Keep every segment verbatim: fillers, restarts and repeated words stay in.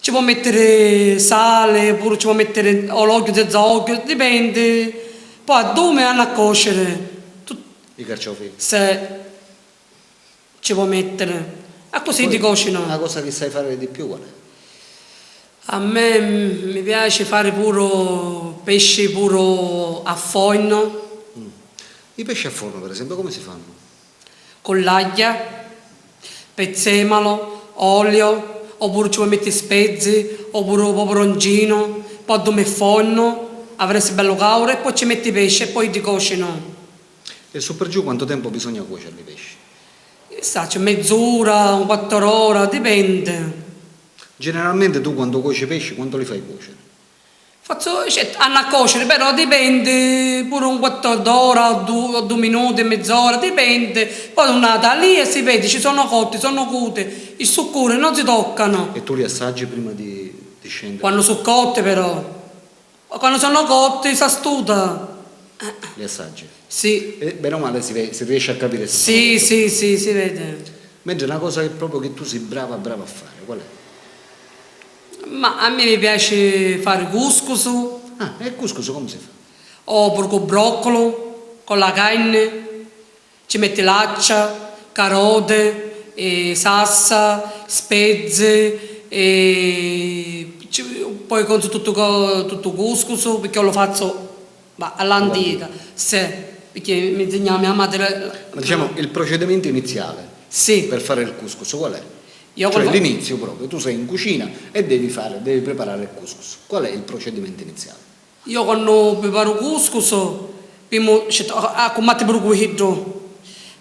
Ci può mettere sale, pure ci può mettere o l'ogghiu, senza ogghiu, dipende. Poi addome hanno a cocere. Tu- I carciofi? Se ci può mettere. E così ti cocino. La cosa che sai fare di più qual è? A me mi piace fare pure pesce pure a forno. Mm. I pesci a forno, per esempio, come si fanno? Con l'aglia, pezzemolo, olio, oppure ci vuoi mettere spezi, oppure un peperoncino, poi addome il forno, avresti bello caudo e poi ci metti i pesci e poi ti cocino. E su per giù quanto tempo bisogna cuocerli i pesci? Chissà, c'è mezz'ora, un quarto d'ora, dipende. Generalmente tu quando cuoci i pesci quanto li fai cuocere? Fazzu, cioè, hannu a cociri, però dipendi, puru un quartu d'ora o du-, o du minuti, mezz'ora, dipendi. Poi nun a talìa e si vedi, ci sono cotti, sono cuti, i succuri non si toccano. E tu li assaggi prima di, di scendere? Quannu su cotti, però. Ma quannu sono cotti, s'astuta. Li assaggi? Sì. E bene o male si ve-, si riesce a capire se sono... Sì, sì, sì, si vede. Mentre una cosa che proprio che tu sei brava, brava a fare, qual è? Ma a me mi piace fare couscous. Ah, e il couscous come si fa? Oppure con broccolo, con la carne, ci metti laccia, carote, e sassa, spezze, e ci, poi conzu tutto co-, tutto couscous, perché lo faccio Ma all'antica, sì, perché mi insegnava mia madre. Ma diciamo, il procedimento iniziale, sì, per fare il couscous qual è? Io... Cioè quando fa- l'inizio proprio, tu sei in cucina e devi fare, devi preparare il couscous. Qual è il procedimento iniziale? Io quando preparo couscous, prima ci to-, a, a cummatti pure cu iddu.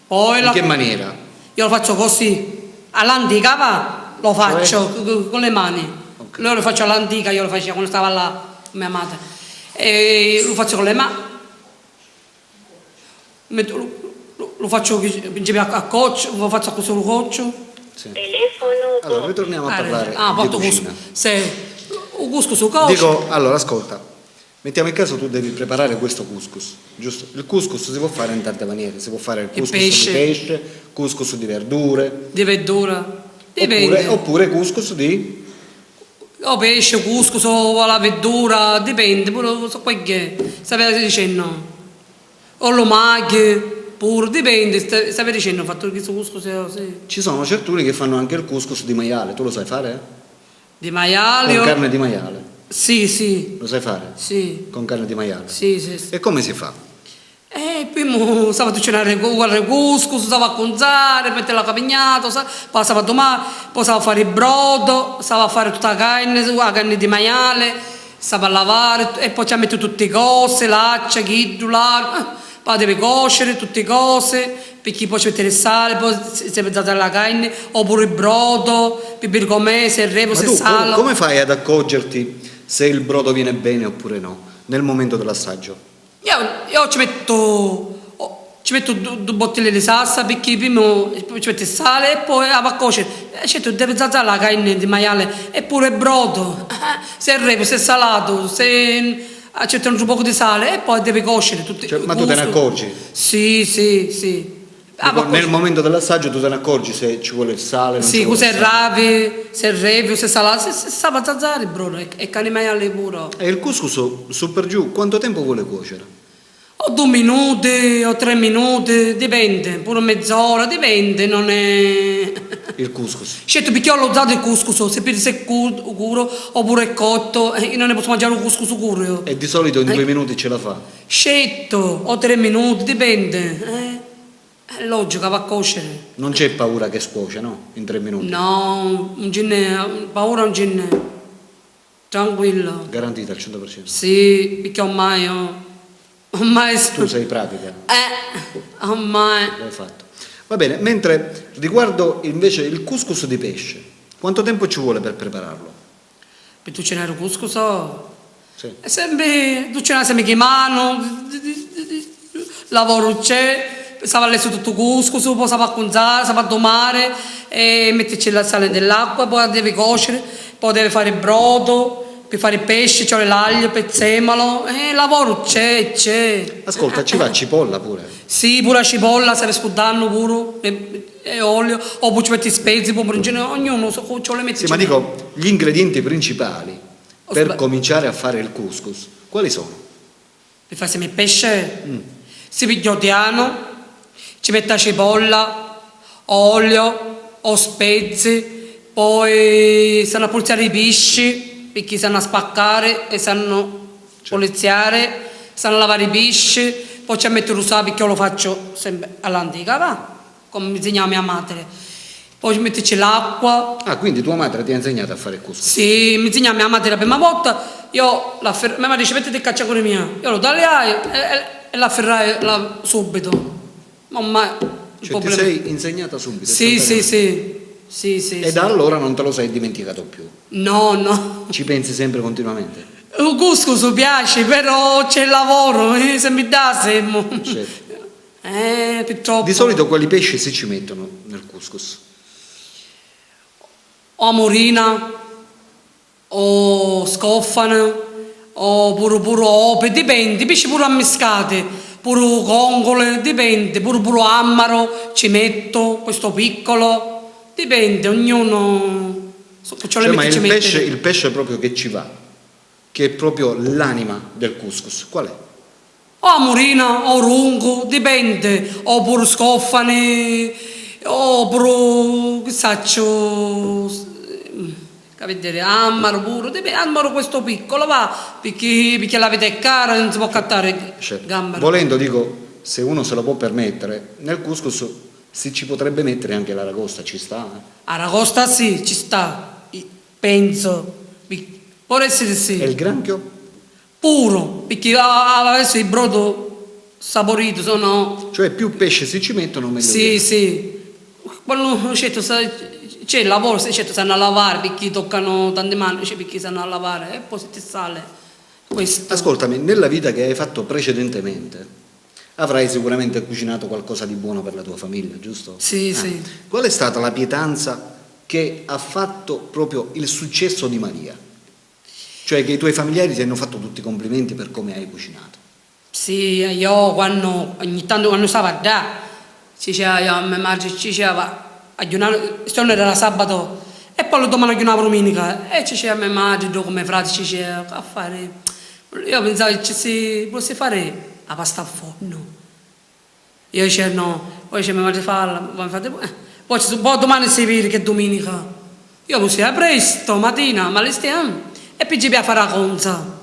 Poi... In la che maniera? Io lo faccio così, all'antica va, lo... Cioè? Faccio co-, co-, con le mani. Ok. Io lo faccio all'antica, io lo facevo quando stavo là con mia madre. E lo faccio con le mani. Metto, lo, lo, lo faccio chi-, principio a, a coccio, lo faccio così lo coccio. Sì. Telefono. Allora, ritorniamo a parlare di cucina. Ah, fatto couscous. Sì. Un couscous su coccio. Dico, allora, ascolta. Mettiamo il caso tu devi preparare questo couscous, giusto? Il couscous si può fare in tante maniere, si può fare il couscous di pesce, couscous di verdure. Di verdura. Dipende. Oppure, oppure couscous di... O pesce, o couscous, o la verdura, dipende, pure so quel che, stava dicenno. O lu maghi, pure, dipende, sta-, stava dicenno, fatto questo couscous, sì. Ci sono certuni che fanno anche il couscous di maiale, tu lo sai fare? Di maiale? Con carne di maiale. Sì, sì. Lo sai fare? Sì. Con carne di maiale? Sì, sì, sì. E come si fa? E prima s'ava a cucinari cu-, cu-, couscous, s'ava a cunzari, mettiri la capignata, sa-, poi s'ava a dumari, poi s'ava a fari brodo, s'ava a fari tutta la carni, la carni di maiale, s'ava a lavari e poi ci metti tutti i cosi, l'accia, chiddu, l'aria, eh, poi devi cociri tutti i cosi, picchì poi ci metti il sali, poi si, si vede la carni, oppure il brodo, pi viri com'è, se è repu, se è salu. Ma tu come, come fai ad accorgerti se il brodo viene bene oppure no, nel momento dell'assaggio? Io, io ci mettu, o-, ci mettu du-, du bottigli di salsa, picchì prima ci mettu il sali e poi la va a cociri. E certu, devi zazà la carni di maiale, e pure il brodo, se è repu, se è salatu, se, ah, ci mettu un pocu di sali e poi devi cociri tutti. Cioè, ma tu te ne accorgi? Sì, sì, sì. Ah, dico, nel momento dell'assaggio tu te ne accorgi se ci vuole il sale, non ci vuole il sale. Sì, cu se è ravi, se è repu, se è salatu, se, se s'ava a zazari, Bruno, e, e carni maiale pure. E il couscous su per giù quanto tempo vuole cuocere? O due minuti, o tre minuti, dipende, pure mezz'ora, dipende, non è... Il couscous. Certu, picchì ho lo zatu il couscous, se pigli se cu-, curu, oppure è cotto, eh, io non ne posso mangiare un couscous curu io. E di solito in due minuti ce la fa? Certu, o tre minuti, dipende, eh. È logico, va a cocere. Non c'è paura che scuoce, no? In tre minuti. No, non ce n'è, paura non ce n'è. Tranquillo. Garantita al cento per cento? Sì, perché ormai, oh, ormai... Tu sei pratica. Eh, ormai. L'hai fatto. Va bene, mentre riguardo invece il couscous di pesce, quanto tempo ci vuole per prepararlo? Pi cucinari u couscous? Sì. E sempri, cucinari sempri chi manu, lavoru c'è, s'ava a lessi tuttu u couscous, po' s'ava a cunzari, s'ava a dumari, e mettici la sali nell'acqua, po' devi cociri, po' devi fari brodo, Pi fari pesci ci voli l'agliu, pezzemolo, e lavoru c'è, c'è. Ascolta, ci va cipolla pure? Sì, puru a cipolla, stavi scurdannu puru, e, e oliu, o poi ci metti spezi, poi puru in genere, ognunu so, ci voli metti. Sì, ma dico, gli ingredienti principali per cominciare a fare il couscous, quali sono? Pi fari semi e pesce? Si pigghia u tianu, ci metti a cipolla, olio, o spezi, poi s'hannu a purziari i pisci, picchì s'hannu a spaccari e s'hannu puliziari, s'hannu a lavari i pisci, poi ci metti u rusau, picchì iu lu facciu sempri all'antica, va, comu mi nzignau mia matri. Poi ci mettici l'acqua. Ah, quindi tua madre ti ha insegnato a fare il couscous? Sì, mi nzignau mia matri la prima vota, iu l'affir-, mia matri dici: "Mettiti ccà a cacciari mia." Iu lu taliai e, e, e l'affirrai la, subito. Non mai un problema. Cioè, ti sei insegnata subito? Sì, sì, sì. Sì, sì, sì. E da allora non te lo sei dimenticato più? No, no. Ci pensi sempre continuamente? Lu couscous piaci, però c'è il lavoro, eh, se mi dà, semu. Certo. Eh, purtroppo. Di solito quali pesci si ci mettono nel couscous? O a murina, o scofani, o puru, puru opi, dipendi, pisci puru ammiscati, puru conguli, dipendi, puru, puru ammaru ci mettu, questo piccolo, dipendi, ognunu su chi ci voli metti, ci metti. Cioè, ma il pesce, il pesce proprio che ci va? Che è proprio l'anima del couscous. Qual è? O a murina, o runcu, dipendi, o puru scofani, o puru, chi sacciu, s-, ca vidiri, ammaru puru, dipendi, ammaru questo piccolo, va, picchì, picchì la vita è cara, non si può accattare gambari. Certo. Volendo, dico, se uno se lo può permettere, nel couscous si ci potrebbe mettere anche l'aragosta, ci sta, eh? Aragosta sì, ci sta, i-, penso, vi-, può essere sì. E il granchio? Puru, picchì a-, a-, adesso i brodo saporito sono. Cioè, più pesce si ci mettono, meglio che è. Sì, sì. Quando, certo, sa-, c'è il lavoro, sì, certo, s'hanno a lavare, picchì toccano tante mani, cioè, picchì s'hanno a lavare, e poi si ti sale questo. Ascoltami, nella vita che hai fatto precedentemente, avrai sicuramente cucinato qualcosa di buono per la tua famiglia, giusto? Sì, sì. Qual è stata la pietanza che ha fatto proprio il successo di Maria? Cioè che i tuoi familiari ti hanno fatto tutti i complimenti per come hai cucinato. Sì, io quando, ogni tanto quando stava ddà, ci diceva, io, a me madre ci diceva, agghiunare, sto giorno era sabato, e poi lu domani agghiunava duminica, e ci diceva a me madre, dopu me frati, ci diceva, "Che affari?" Io pensavo che ci si, pulissi fari a pasta a fornu. Io dicevo no, poi dice me madre falla, poi infatti, eh, poi ci su-, poi domani si vidi che è duminica. Io mi sveglia presto, matina, m'allistia, mm, e principia a fari a conza.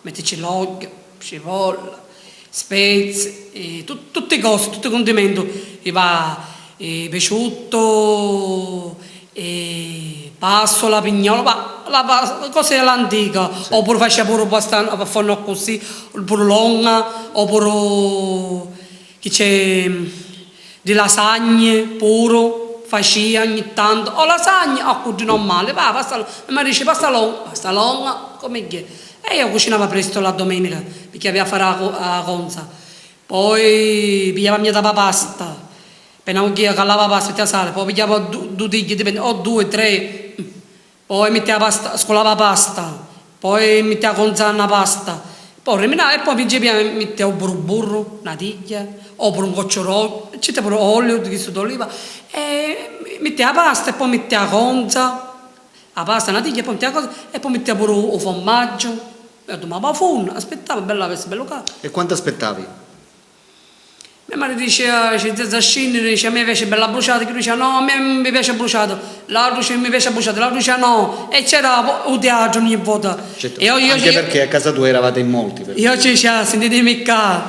Mettici l'ogghiu, cipolla, spezi, e tu-, tutti i cosi, tutti i cundimenti, i va, e piciuttu, e passola, pignola, ma la pa-, cosi all'antica, sì. Oppuru facia puru pasta a fornu accussì, puru longa, oppuru chi c'è, mm, di lasagne puru, facia ogni tantu, o lasagne o cuddu normali, va, pasta lo-, e mi dici pasta longa, pasta longa, come che? E io cucinava presto la domenica, picchì avia a fari a co-, a conza. Poi pigliava mia tapa pasta, appena cugghiva callava pasta, mettia sali, poi pigliava du-, du tigghia, dipendi, o dui, tre, poi mittia pasta, sculava pasta, poi mittia conza na pasta, poi riminava e poi principia mittia u burru burru, na tigghia, o puru un cocciu d'oliu, ci sta puru oliu di chistu d'oliva, e mittia pasta e poi mittia conza, a pasta, na tigghia e poi mittia conza e poi mittia puru u formaggiu, e dumava u funnu, aspittava, bella avessi bellu ca. E quantu aspettavi? Me madre dicia, ci zia Zascini dicia, a me piace bella bruciata, chi dicia no, a me non mi piace bruciata, l'altru dice mi piace bruciata, l'altru dicia no, e c'era u teatru ogni vota. Certo, e io, io, anche io, perché a casa tua eravate in molti, per io cui ci dicia, sentitemi qua,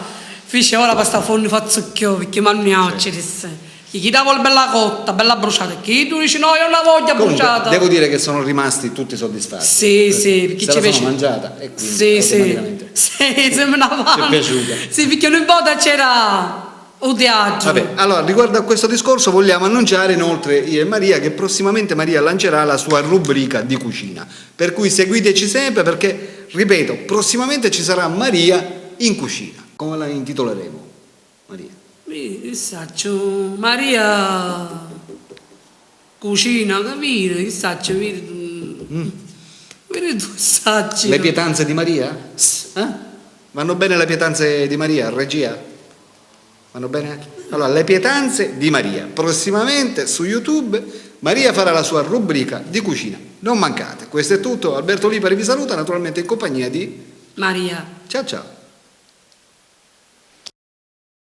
fice ora pasta fornu fazzu chiù, perché mannu ci disse, chi, chi la vuole bella cotta, bella bruciata, chi tu dici no, io non la voglio bruciata. Comunque, devo dire che sono rimasti tutti soddisfatti. Sì, sì, perché se la sono mangiata e quindi automaticamente. Sì, sì. Sì, sembra una fame. Ci è piaciuta. Sì, perché ogni volta c'era u teatru. Vabbè, allora, riguardo a questo discorso vogliamo annunciare inoltre io e Maria che prossimamente Maria lancerà la sua rubrica di cucina, per cui seguiteci sempre perché, ripeto, prossimamente ci sarà Maria in cucina. Come la intitoleremo, Maria? Mi, chi sacciu, Maria cucina, capito? Chi sacciu, vidi, mm. Pure tu sacci. Le pietanze di Maria? Eh? Vanno bene le pietanze di Maria, regia? Vanno bene? Allora, le pietanze di Maria. Prossimamente su YouTube Maria farà la sua rubrica di cucina. Non mancate. Questo è tutto. Alberto Lipari vi saluta, naturalmente in compagnia di Maria. Ciao ciao.